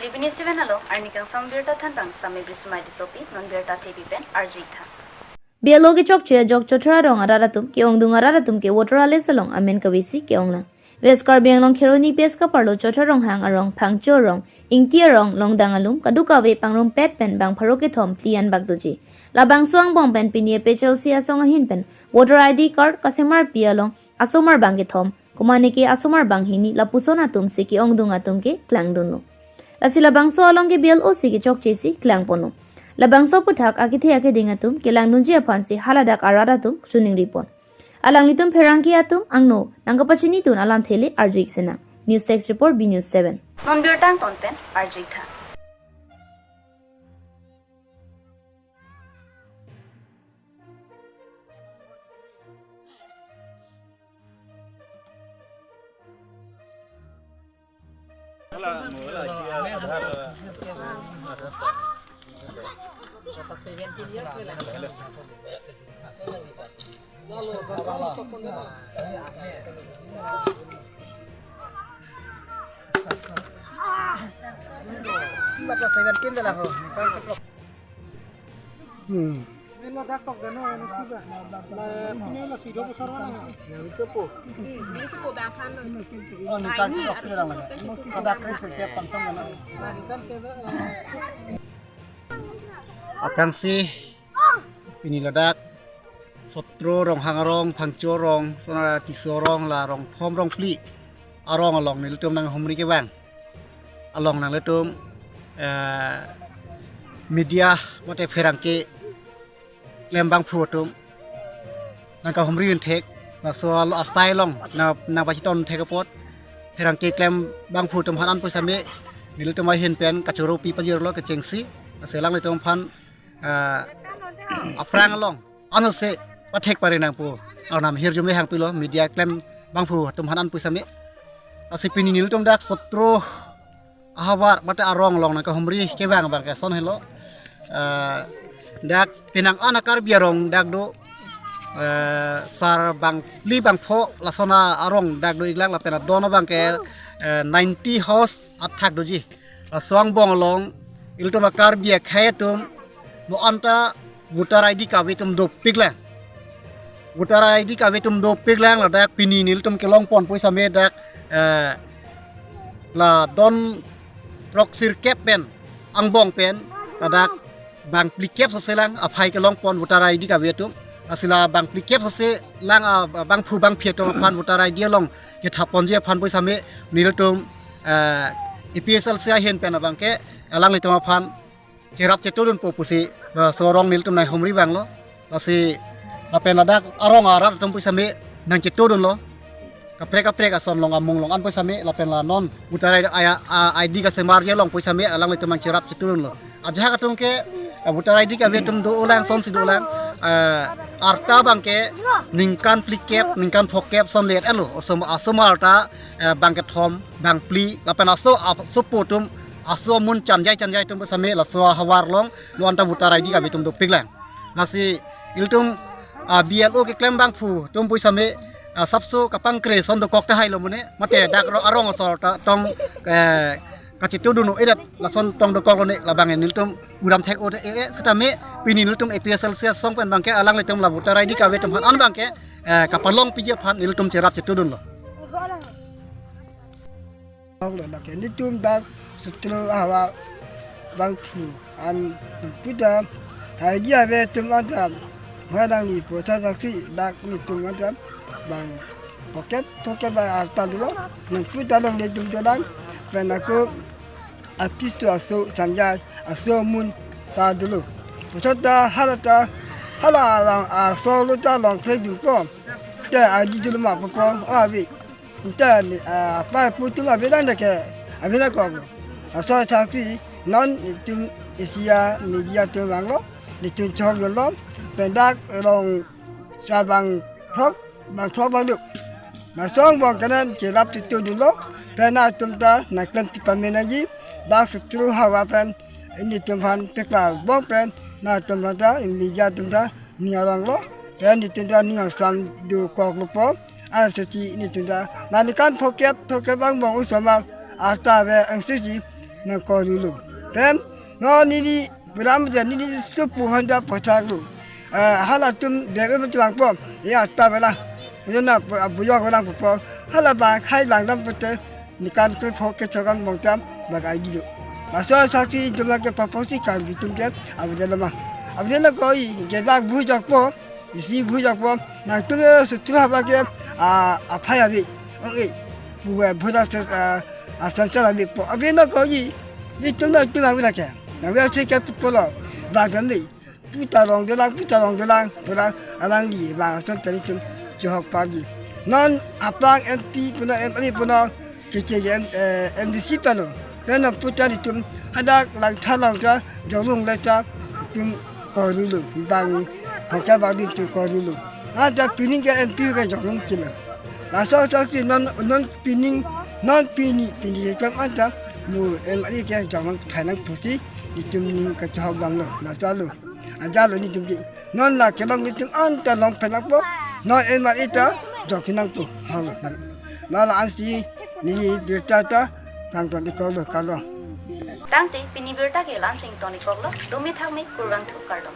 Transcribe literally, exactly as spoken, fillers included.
Lipini seven along arni kangsam birta thanbang Sami Brismai Tissopi, non birta thepi pen arju-ik tha. B L O kechokche ajok Chothar arong arat atum ke-ongdung arat atum ke voter list along amen kavesi ke-onglang. West Karbi Anglong Kheroni P S kaparlo Chothar Ronghang arong, Phangcho arong, Ingti arong, Longdang along, kadokave pangrumpet pen bang pharo kethom phli anbak doji. Labangso angbong pen pini A P H L C asong ahin pen voter I D card kasemarpi along asomar bang kethom, komatne ke asomar bang hini lapuson atum si ke-ongdung atum ke klangdunlo. Lasi labangso along ke B L O si kechokche si klangponlo. Labangso aphuthak akethe akeding atum kelangdunji aphan si haladak arat atum choningripon. Alanglitum pherangke atum angno nangkapachinidun alamthe le arju-ik sinang. News Desk Report, B News seven. Non birta angton pen arju-ik tha. Hmm. Aphrangsi pini ladak Sotro Ronghang arong, Phangcho arong, Sona Tisso arong, la rong phom rong phli arong along nelitum nanghumri kevang. Along nanglitum, eh, media mate pherangke klembangphu atum nangkahumri un thek, laso alo asai along na, nangpachiton thek apot pherangke klembangphu atum aphan an pusitame nelitum ahin pen kachoro pi pajirlo kechengsi, lasi alanglitum aphan, ah, aphrang along anose pathek pare nangpo arnam hirjume hangpilo media klembangphu atum aphan an pusitame. Lasi pini nelitum dak Sotro ahavar mate arong along nangkahumri kevang abang ke ason helo. Eh, dak penang an a-Karbi arong dak do, eh, sar bang phli bang pho lason arong dak do-iklang lapen adon abang ke, eh, ninety house athak doji. Laso angbong along ilitum a-Karbi akhei atum mo anta voter I D kave atum dopiklang. Voter I D kave atum dopiklang ladak pini nelitum kelongpon pusitame dak, eh, la don throksirkep pen angbong pen ladak bang phlikep sose lang aphai kelongpon voter I D kave atum. Lasi la bang phlikep sose lang, ah, bangphu bangphi atum aphan voter I D along kethapponji aphan pusitame nelitum, eh, A P H L C ahin pen abang ke alanglitum aphan cherap chetodunpo pusi, eh, laso arong nelitum nanghumri vanglo. Lasi lapen ladak arong arat atum pusitame nangchetodunlo. Kaprek kaprek ason along amung along an pusitame lapen la non voter I D, I, I, I D kasemarji along pusitame alanglitum nangcherap chetodunlo. Ajahak atum ke, eh, voter I D kave atum do-olang, asonsi do-olang, eh, arta abang ke ningkan phlikep, ningkan phokep ason le-et-etlo. Asom, asomar ta, eh, bang kethom, bang phli, lapen aso, asopo atum, aso amun chanjai chanjai atum pusitame laso ahavar along mo anta voter I D kave atum dopiklang. Lasi ilitum, ah, B L O keklembangphu atum pusitame, ah, sapso kapangkre ason dokok tahailo mane, mate dak ro-, arong asor ta tong, eh, kachetodun-o-edet lason tong dokoklo ne, labang nelitum uram thek-o de, eh, eh, sitame pini nelitum A P H L C asong pen abang ke alanglitum la voter I D kave atum aphan an abang ke, eh, kapalongpiji aphan nelitum cherap chetodunlo. Hok lo dak ke nelitum dak Sotro ahavar bangphu an puta idea ave atum anta, mane nangli puta dak si dak nelitum anta bang phokep phokep bang arta dolo, nang puta along nelitum chodang pen ako apis tu aso chanjai aso amun ta dolo. Puthot ta hala ta hala lang aso lo ta long phe dun po. Te adi dolo ma po po ave. Te ni, ah, pa pu atum ave dan ke ave na kok lo. Aso thaksi non itum Asia media atum vanglo, itum chok lo, pen dak rong chabang thok bang thok bang duk. Bang song bang kanan cherap chetodunlo, pen nangtum ta nangklem ti pamenaji, dak Sotro ahavar pen nelitum aphan peklar bong pen nangtum aphan ta media atum ta ning aronglo, pen nelitum ta ning angsam dokoklo po, ansi nelitum ta ningkan phokep phokep angbong osomar arta ave angsisi nangkok dolo. Pen non neli puram ja neli supu honda pathak lo. Eh, halatum bek em tuang po. Ya ta bela. Yo na pu- abuyok belang po. Hala bang khai langdam pute nikan ke phok ke chogang bongtam bag ai di do. Laso asaksi jumlah ke paposi Karbi atum ke abu jalo ma. Abu jalo koi ke dak bujok po. Isi bujok po. Nangtum sutru haba ke a aphai abi. Ong e. Buwa bhuda se a a sanchal abi po. Abi na koi. Di tum na tum abi na ke. Na we se ke polo. Bag am ni. Puta long de lang, puta long de lang, puta alang di bang son tadi tum chehok parji. Non aplang M P puno M L A puno kece M, eh, M D C pano. Peno puta di tum hadak lang thalong ka jolung le ta tum kok dolo bang hoka bang di tum kok dolo. Ada pining ke M P ke jolung chila. Laso asaksi non non pining non pini pini ke kam ada mu M L A ke jolung thanang pusi di tum ning kachehok damlo. Laso lo. Ajalo netum ke. Non la kelong netum anta long penang po. Non M L A ta jok nang po. Halo. Mala ansi neli birta ta kangton ikolo kalo. Tangte pini birta ke la-an si ington ikoklo. Dome thakme kurvangthu kardom.